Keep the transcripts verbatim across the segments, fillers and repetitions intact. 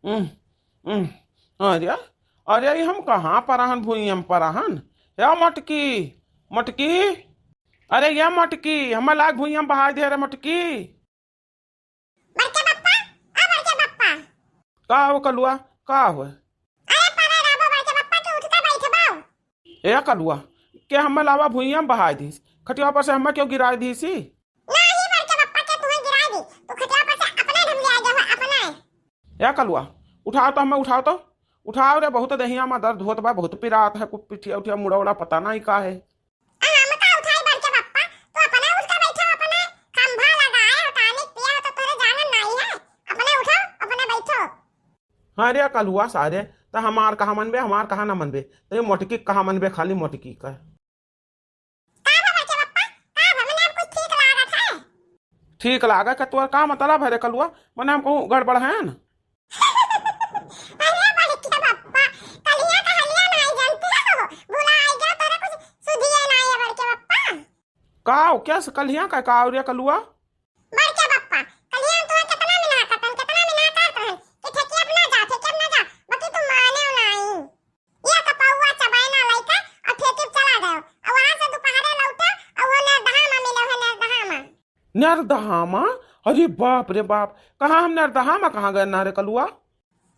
उम, उम, अरे, अरे, ई हम कहाँ पर आहन, भुइयम पर आहन? या मटकी, मटकी, अरे या मटकी, हमें लाग भुइयम बहाय दे रे मटकी। बड़के बप्पा, आ बड़के बप्पा। का हो कलुआ, का हो? अरे परे रहबो बड़के बप्पा के उठ के बैठबो। ए कलुआ, के हमें लावा भुइयम बहाय दीस, खटिया पर से हमें क्यों गिराय दीसी? नाही बड़के बप्पा के तुहे गिराय दी, तू खटिया पर से अपने ढम ले आ जाओ, अपने। ए कलुआ, उठाओ तो हमें, उठाओ तो, उठाओ रे, बहुत देहिया में दर्द होत बा, बहुत पिरात है, कुछ पिठिया उठिया मुड़ा उड़ा पता नाही का है। आ, हम का उठाई बड़के बप्पा, तू अपने उठ के बैठो, अपने खंभा लगाए हो, tonic पिया हो तो तोरे जानन नाही है, अपने उठो, अपने बैठो। हाँ रे कलुआ सारे, त हमार कहा मनबे, हमार कहा ना मनबे, त ये मोटकी कहा मनबे, खाली मोटकी का। का बा बड़के बप्पा, का बा, मने अब कुछ ठीक लागत है? ठीक लागे का तोर का मतलब है रे कलुआ? मने हम कहूँ गड़बड़ है ना? अरे बड़के बप्पा, कलिया का हलिया नाही जानती हो, भुला आई गया, तोरा कुछ सुधिए नाही है बड़के बप्पा। का हो, क्या से कलिया का, का हो रे कलुआ? बड़के बप्पा, कलिया हम तुहे कितना मिना करतन, कितना मिना करत रहन कि ठेकिया पे ना जा, ठेकिया पे ना जा, बाकी तू माने हो नाही। या तो पौवा चबाए ना लइका और ठेकी पे चला गयो, और वहाँ से दोपहरे लौटे और वो नरदहा में मिले है, नरदहा में। नरदहा में? अरे बाप रे बाप, कहाँ हम नरदहा में कहाँ गए ना रे कलुआ?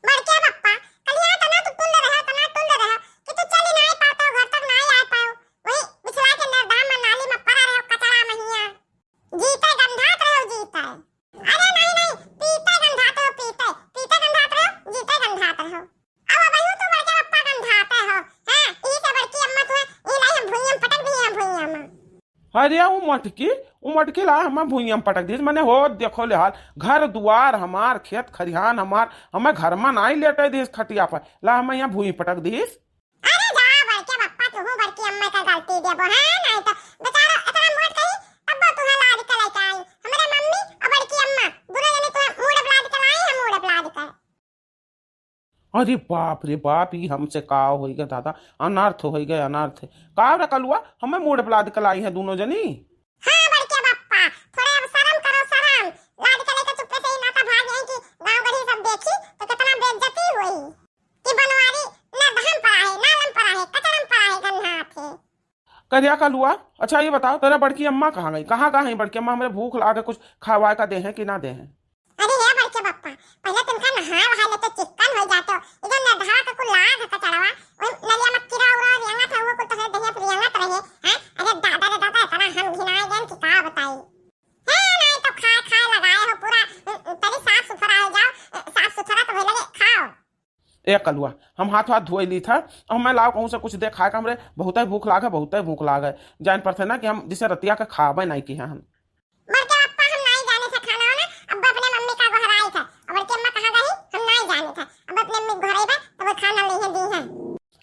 बड़के बप्पा, कलिया तना तू टुल्ल रहे, तना टुल्ल रहे कि तू चली नाही पातो, घर तक नाही आए पाओ, वही बिछला के नरदहा में नाली में पड़ा रहे, कचड़ा में हिया। जीते गंधात रहो, जीते। अरे नाही, नाही, पीते गंधात रहो, पीते, पीते गंधात रहो, जीते गंधात रहो। अब अबहियो तू बड़के बप्पा गंधाते हो, हाँ, इही से बड़की अम्मा तुहे, ई लाई हम भुइयां पटक दी, हम भुइयां में। अरे उ मटकी, उ मटकी ला हमें भुइयां पटक दी, मने हो देखो ले हाल, घर दुआर हमार, खेत खरिहान हमार, हमें घर में नाही लेटे दीस खटिया पर, ला हमें यहाँ भुइयां पटक दीस। अरे जा बड़के बप्पा, तुहू बड़की अम्मा का गलती देबो, हाँ, नाही तो बेचारा इतना मोट कही, तब तुहे लाद के लेके आई, हमरे मम्मी और बड़की अम्मा, दोनों जने तुहे मूड़ लाद के लाई, हम मूड़ लाद के। अरे बाप रे बाप, ई हमसे का होइ गए दादा, अनर्थ होइ गए, अनर्थ। का रे कलुआ, हमें मूड़ लाद के लाई है दोनों जनी? हाँ बड़के बप्पा, थोड़े अब शर्म करो, शर्म। लाद के लेके चुप्पे से ही ना तो भाग जाए कि गाँव गढ़ी सब देखी तो कितना बेइज्जती हुई कि बनवारी ना धाम पर आहे, ना लम पर आहे, कचरम पर आहे, गन्हात है। करिया कलुआ, अच्छा ये बताओ, तेरा बड़की अम्मा कहाँ गई? कहाँ, कहाँ है बड़की अम्मा? हमरे भूख लागे, कुछ खावाए का दे हैं कि ना दे हैं? अरे हे बड़के बप्पा, पहले तुमका नहाए वहाए लेते चिक्कन हो जाते हो। इधर नरदहा का कुल लाग है कचड़वा, वही नलिया में कीड़ा उड़ा रेंगत है, वो कुल तोहरे दहिया पे रेंगत रहे, हैं? अरे दादा रे दादा, इतना हम घिनाए गए कि का बताई। हे, नाही तो खाए खाए लगाए हो पूरा, उम, उम, तनी साफ सुथरा हो जाओ, अ, साफ सुथरा तो होए लगे, खाओ। ए कलुआ, हम हाथ वाथ धोए ली था, अब हमें लाओ कहूँ से कुछ दे खाए का, हमरे बहुते भूख लाग है, बहुते भूख लाग है। जान पड़ते ना कि हम जिसे रतिया के खाबे नाही की हैं हम। बड़के बप्पा हम नाही जाने थे खाना वाना, अब अपने मम्मी का गोहराई था। अब बड़के अम्मा कहाँ गई, हम नाही जाने थे। अब अपने मम्मी गोहराई बा, तब खाना लेहे दी हैं।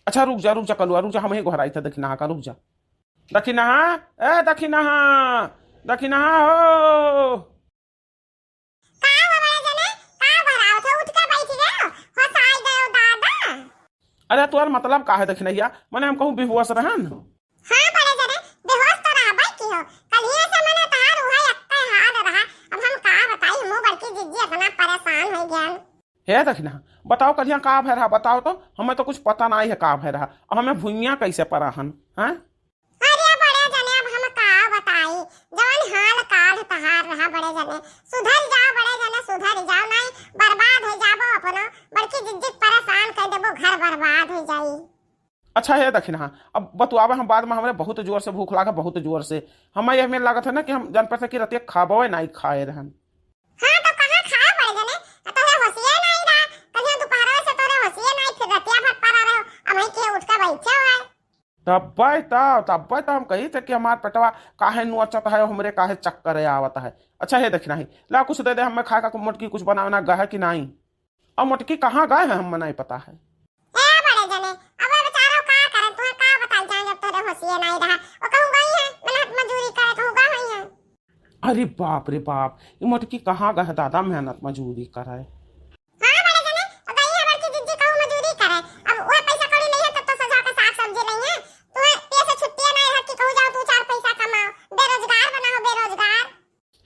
अच्छा रुक जा, रुक जा कलुआ, रुक जा, हम ही गोहराई था दखिनहा का, रुक जा। दखिनहा, ए दखिनहा, दखिनहा हो। का हो बड़े जने, का गोहरावत हो? उठ के बैठ गए, होश आइ गयो दादा। अरे तोर मतलब का है दखिनहिया, मने हम कहूँ बेहोश रहन? हाँ बड़े जने, बेहोश तो रहबे की हो, कलिए से मने तहार उहे अक्के हाल रहा। अब हम का बताई, हमहू बड़की जिज्जी इतना परेशान हो गया। हे दखिनहा, बताओ कलिया का भय रहा, बताओ तो, हमें तो कुछ पता नाही है का भय रहा, अब हमें भुइयां कैसे परा हन, हैं? अरे बड़े जने, अब हम का बताई, जवन हाल काल तहार रहा बड़े जने, सुधर जाओ बड़े जने, सुधर जाओ, नाही बर्बाद हो जाबो अपनो, बड़की जिज्जी परेशान कर देबो, घर बर्बाद हो जाई। अच्छा हे दखिनहा, अब बतुआवे हम बाद में, हमरे बहुत जोर से भूख लागे, बहुत जोर से। हमें यह में लागत है ना कि हम जान पड़ते कि रतिया खाबो नाही खाए रहन। हाँ तो कहाँ खाए बड़े जने, तोरे होशिये नाही रहा, कलिया दोपहर से तोरे होशिये नाही, फिर रतिया भर परा रहो, अब वहीं के उठ के बैठे हो है। तब्बे त, तब्बे त हम कही थे कि हमार पेटवा काहे नोचत है, हमरे काहे चक्कर आवत है। अच्छा हे दखिनहा, ला कुछ दे दे हमें खाए का, मोटकी कुछ बनावे ना गहे कि नाही? अब मोटकी कहाँ गए हैं, हमें नाही पता है। ए बड़े जने, अब वो बेचारो का करे, तुहे का बताई जाए, जब तोरे होशिये नाही रहा। वो कहूँ गई है, मेहनत मजूरी करे, कहूँ गई है। अरे बाप रे बाप, ई मोटकी कहाँ गए दादा, मेहनत मजूरी करे? हाँ बड़े जने, वो गई है बड़की जिज्जी कहूँ मजूरी करे। अब वो पैसा कौड़ी नहीं है, तब तो सजा के साग सब्जी नहीं है। तुहे पिए से छुट्टिया नाही रहा कि कहूँ जाओ, तू चार पैसा कमाओ, बेरोजगार बना हो, बेरोजगार।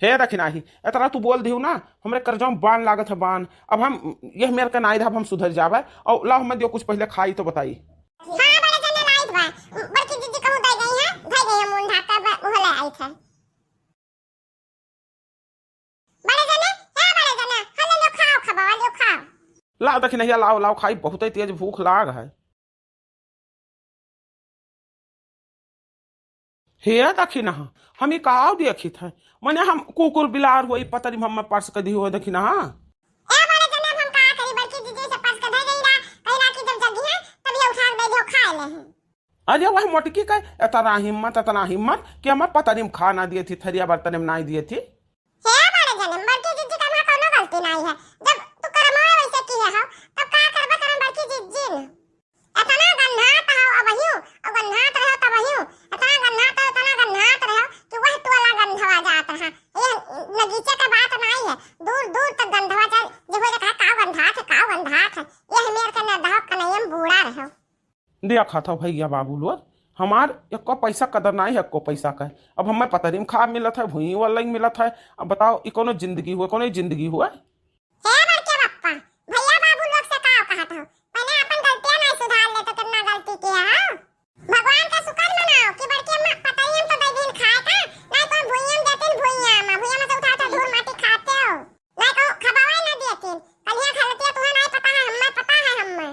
हे दखिनाही, एतना तू बोल दिहू ना, हमरे करजवा में बान लागत है, बान। अब हम यह मेर के नाई रहब, हम सुधर जाबे। और लाओ, हमें दियो कुछ पहले खाई तो बताई। हाँ, बड़े जने लाइत बा। बड़की दीदी कहूँ दे गई है, दे गई है, मुंह ढाका बा, उहे ले आइत है। बड़े जने, हे बड़े जने, हाँ, ले लो, खाओ, खबावा, लो, खाओ। लाओ दखिनहिया, लाओ, लाओ, खाई, बहुत ही तेज भूख लाग है। हे दखिनहा, हम ई काव देखित है? मने हम कुकुर बिलार होई, पतरी में हमें परस के दिहो दखिनहा। ए बड़े जने, अब हम का करी, बड़की दीदी से परस के दे गई रहा, कही रहा कि जब जगी है, तब ये उठा के दे दियो, खा ले हैं। अरे वह मोटकी का एतना हिम्मत, एतना हिम्मत कि हमें पतरी में खा ना दिए थी, थरिया बर्तन में नाई दिए थी। हे बड़े जने, बड़की जिज्जी का हमार कौनो गलती नाई है। जब तू करमवा वैसे किहे हो, तब का करबे करम बड़की जिज्जी न। एतना गन्हात हो अबहियो, और गन्हात रहो तबहियो। एतना गन्हात हो, एतना गन्हात रहो कि वह टोला गंधवा जात रहा। ये नगीचे का बात नाई है, दूर दूर तक गंधवा जाए। जे हो जे कहा, "का गंधात है, का गंधात है?" यह मेर के नदहो कनैयम बूढ़ा रहो। देखत हो भैया बाबू लोग, हमार एको पैसा कदर नाई है, एको पैसा का। अब हमें पतरी में खा मिलत है, भुइयवा लग मिलत है। अब बताओ, ई कोनो जिंदगी हुए, कोनो जिंदगी हुए? हे बड़के बप्पा, भैया बाबू लोग से का कहत हो? पहले अपन गलतियां नाई सुधार ले तो कितना गलती किया हो। भगवान का शुक्र मनाओ कि बड़के अम्मा पतरी में तो दे दिन खाए का, नाई तो भुइयम देतिन, भुइया में, भुइया में से उठा उठा धूल माटी खाते हो। नाई कहूँ खबावे ना दिए तीन। कलिया खा लेती है, तुहे नाई पता है, हम्मे पता है, हम्मे।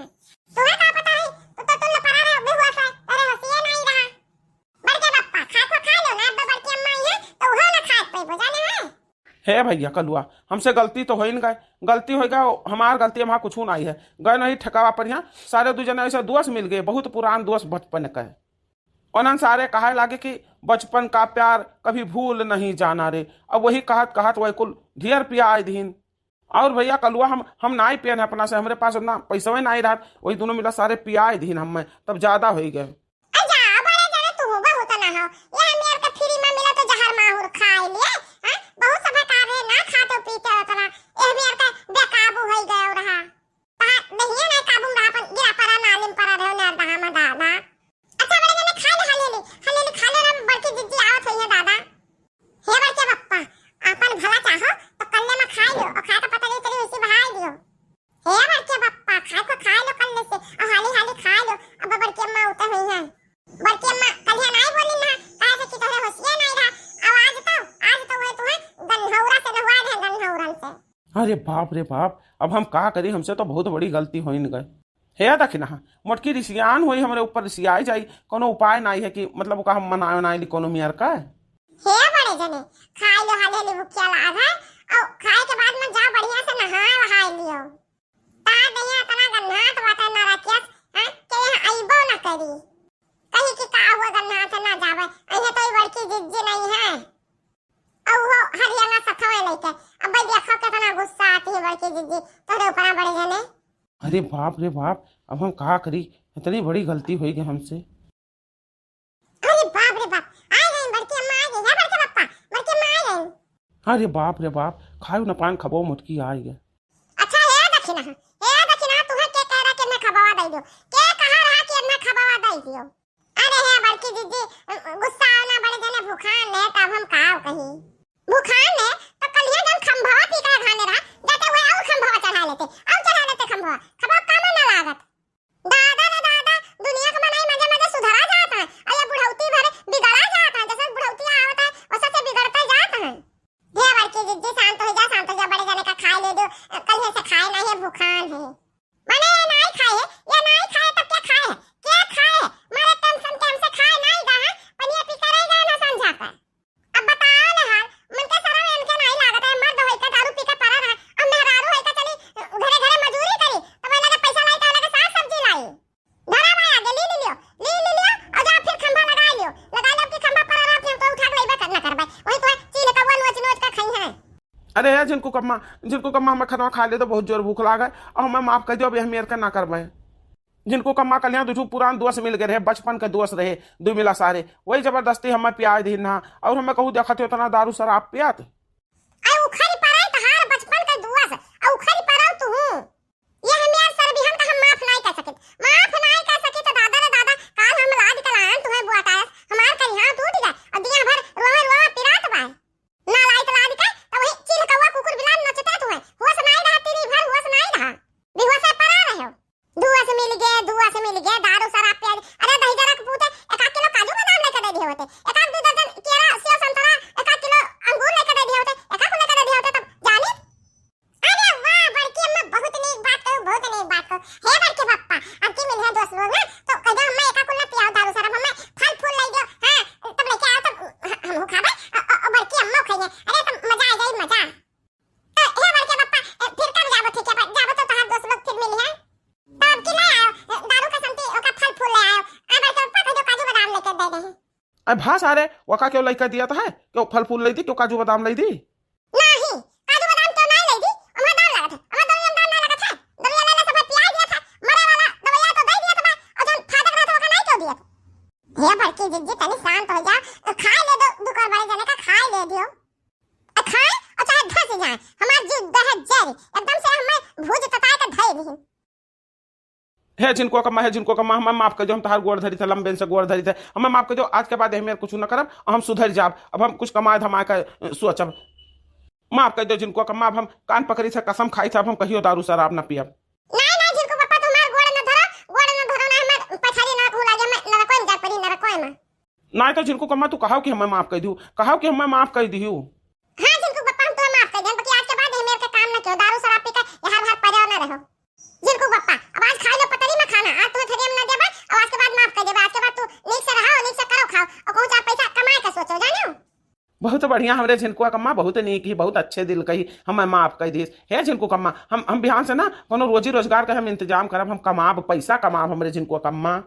तुहे का पता है? तू तो तुम परा रहे, बेहुआ से, अरे हंसिए नाई रहा। बड़के बप्पा, खा खो खा लो ना, अब बड़की अम्मा आई है, तो उहो ना खाए पे बुझा ले है। हे भैया कलुआ, हमसे गलती तो होइन गए, गलती होइ गए, हमार गलती, हमार कुछ नाई है। गए नहीं ठेकावा पर यहाँ, सारे दू जने ऐसे दोस्त मिल गए, बहुत पुरान दोस्त बचपन के। उन्हन सारे कहे लागे कि बचपन का प्यार कभी भूल नहीं जाना रे। अब वही कहत कहत वही कुल ढेर पियाय दीन। और भैया कलुआ हम, हम नाई पियन है अपना से, हमरे पास उतना पैसवे नाई रहत, वही दोनों मिला सारे पियाय दीन हमें, तब ज्यादा होई गए। अच्छा, बड़े जने तू बहुत ना हो, ये हम यार के फ्री में मिला तो जहर माहुर खाए लिए, हैं? बहुत सब का रे ना खाते पीते उतना, ये हम यार के बेकाबू होई गए रहा। कहा, दहिए ना काबू में रहा, अपन गिरा पड़ा, नाली में पड़ा रहो, ना दहा में दादा। अच्छा, बड़े जने खा ले, हाले ले, हाले ले खा ले, अब बड़की जिज्जी आवत होई है दादा। हे बड़के बप्पा, आपन भला चाहो तो कल्ले में खाई लो, और खाए का पता नहीं चली वैसे बहाई दियो। हे बड़के बप्पा, खाए को खाई लो कल्ले से, और हाली हाली खाई लो, अब बड़की अम्मा उतर हुई है। बड़की अम्मा कल्ले नाई बोली ना, काहे से कि तोहरे होशिये नाई रहा, अब आज तो, आज तो वह तुम्हें गन्हौरा से नहवा दे, गन्हौरन से। अरे बाप रे बाप, अब हम का करी, हमसे तो बहुत बड़ी गलती होइन गए। हे दखिनहा, मोटकी रिसियान होई, हमरे ऊपर रिसियाई जाई, कोनो उपाय नाई है कि मतलब ओका हम मनाए उनाए ली कोनो मियर का? हे बड़े जने, खाई लो हाले हाले भुखिया लाग है, और खाए के बाद में जाओ बढ़िया से नहाए वहाए लियो। तार दहिया इतना गन्हात बाटे ना राकेश, हैं, के यहाँ अइबो ना करी। कहीं कि का हुआ गन्हात ना जावे, अइहे तो ई बड़की जिज्जी नहीं है। और वो हरियाणा सथवे लेके, अब भाई देखो कितना गुस्सा आती है बड़की जिज्जी तोरे ऊपर बड़े जने। अरे बाप रे बाप, अब हम का करी, इतनी बड़ी गलती होई गई हमसे। अरे बाप रे बाप, आ गई बड़की अम्मा, आ गई है बड़के पप्पा, बड़की अम्मा आ गई। अरे बाप रे बाप, खायो न पान खबो मोटकी आ गई। अच्छा हे दखिनहा, हे दखिनहा, तुहे के कह रहा कि मैं खबवा दे दो, के कहा रहा कि मैं खबवा दे दियो? अरे हे बड़की जिज्जी, गुस्सा आओ ना, बड़े जने भूखान है, तब हम काव कही। भूखान है तो कलिया जन खंभवा पी के घाने रहा, जाते हुए और खंभवा चढ़ा लेते, और चढ़ा लेते खंभवा, खंभवा काम ना लागत। दादा रे दादा, दुनिया के मनई मजे मजे सुधरा जात है, और ये बुढ़ौती भर बिगड़ा जात है, जैसे बुढ़ौती आवत है वैसे से बिगड़ते जात है। हे बड़की जिज्जी, शांत हो जा, शांत हो जा, बड़े जने का खाए ले दो, कलिया से खाए नहीं है, भूखान है। मने ये नाई खाए है, ये नाई खाए तब क्या खाए है? क्या खाए है? मारे टेंशन के हमसे खाए नाई गा है, पनिया पी के रह गए ना समझा पाए। अब बताओ ना हाल, मन के शरम इनके नाई लागत है, मर्द होई के दारू पी के पड़ा रहा, अब मेहरारू होई के चली घरे घरे मजूरी करी, तब लगे पैसा लाई, तब लगे साग सब्जी लाई। धरा भाई आगे, ली, ली लियो, ली, ली लियो, और जा फिर खंभा लगा लियो, लगा लियो कि खंभा पड़ा रहा, फिर तो उठा के लेबे करना करबे, वही तो चील कौआ नोच नोच के खाई है। अरे यार, झिनकू कम्मा, झिनकू कम्मा, हमें खाना खा ले तो बहुत जोर भूख लागा है, और हमें माफ कर दियो, अभी हम मेर के ना करबे। झिनकू कम्मा कल यहाँ दू ठो पुरान दोस्त मिल गए रहे, बचपन के दोस्त रहे, दू मिला सारे, वही जबरदस्ती हमें पियाए दीन ना, और हमें कहू देखत हो इतना दारू शराब पियत। अरे उखरी पड़ल तहार बचपन के दोस्त, आ उखरी पड़ल तू। ये हमें सर बिहन का हम माफ नाई कर सकित, माफ नाई कर सकित, दादा रे दादा, काल हम लाद के लायन तुम्हें बुआटायस, हमार करिहा टूट गए, और दिया भर रोवे रोवे पिरात बा। ना लाई तो लाद के, मिल गया दारू शराब पिया। अरे दहिजरा के पूते एक आध किलो काजू बादाम लेके दे दिए होते, एक आध दो दर्जन केरा, सेव, संतरा, एक आध किलो अंगूर लेके दे दिए होते, एक आध लेके दे दिए होते तब जानी। अरे वाह बड़की अम्मा, बहुत नीक बात कहू, बहुत नीक बात कहू। हे बड़के पप्पा, अब की मिल है दोस्त लोग ना, तो कह दो हमें एक आध कुल्ला पियाओ दारू शराब, हमें फल फूल लाई दो, हाँ, तब लेके आओ तब हम खाबे, अ, अ, अ, बड़की अम्मा खाइए। अरे तब मजा आ जाए, मजा। तो हे बड़के पप्पा, ए, फिर कब जाबो? ठीक है, पर जाबो तो तहार दोस्त लोग फिर मिली है। तो अब की ले आयो, ए, दारू का समती ओका फल फूल ले आयो। आ बड़के पप्पा, तो जो काजू बादाम लेके दे दे। अरे भा सारे, ओका क्यों लइका दिया था है? क्यों फल फूल लई दी, क्यों काजू बादाम लई दी? नहीं, काजू बादाम क्यों नहीं लई दी? हमार दाम लागत है, हमार दवाई में दाम ना लागत है। दवाई ले ले सब पियाई दिया था, मरे वाला दवाई तो दे दिया था भाई, और जौन फायदा रहा था ओका नहीं क्यों दिया था? हे बड़की जिज्जी, तनी शांत हो जा, खाए ले दो, दो कर बड़े जने का खाए ले दियो। आ खाए और चाहे धस जाए, हमार जीव दहे जरी, एकदम से हमें भूज तताए के धई नहीं। हे झिनकुआ कम्मा, हे झिनकुआ कम्मा, हमें माफ कर दो, हम तहार गोड़ धरी थे, लंबे से गोड़ धरी थे, हमें माफ कर दो, आज के बाद हमें कुछ न करब, हम सुधर जाब, अब हम कुछ कमाए धमाए का, अ, सोचब। माफ कर दो झिनकुआ कम्मा, अब हम कान पकड़ी थे, कसम खाई थे, अब हम कहियो दारू शराब न पियब। नहीं, नहीं, झिनकू पप्पा, तू हमार गोड़ न धरो, गोड़ न धरो, ना हमार पछाड़ी नरक मुँह लागे, हमें नरकोय में जाए पड़ी, नरकोय में। नहीं तो झिनकू कम्मा, तू कहाओ कि हमें माफ कर दियो, कहाओ कि हमें माफ कर दियो। हाँ, झिनकू पप्पा, हम तुम्हें माफ कर दें, बाकी आज के बाद ये मेरे के काम न क्यों, दारू शराब पी के यहाँ बाहर पड़े न रहो। झिनकू पप्पा, अब आज खाई लो पतरी में खाना, आज तुम्हें थरिया में न देबा, और आज के बाद माफ कर देबा, आज के बाद तू नीक से रहो, नीक से करो, खाओ, और कहूँ चार पैसा कमाए के सोचो, जानो? बहुत बढ़िया हमरे झिनकुआ कम्मा, बहुत नीक ही, बहुत अच्छे दिल कही, हमें माफ कर दीस। हे झिनकू कम्मा, हम, हम बिहान से ना कोनो रोजी रोजगार का हम इंतजाम करब, हम कमाब, पैसा कमाब हमरे झिनकुआ कम्मा।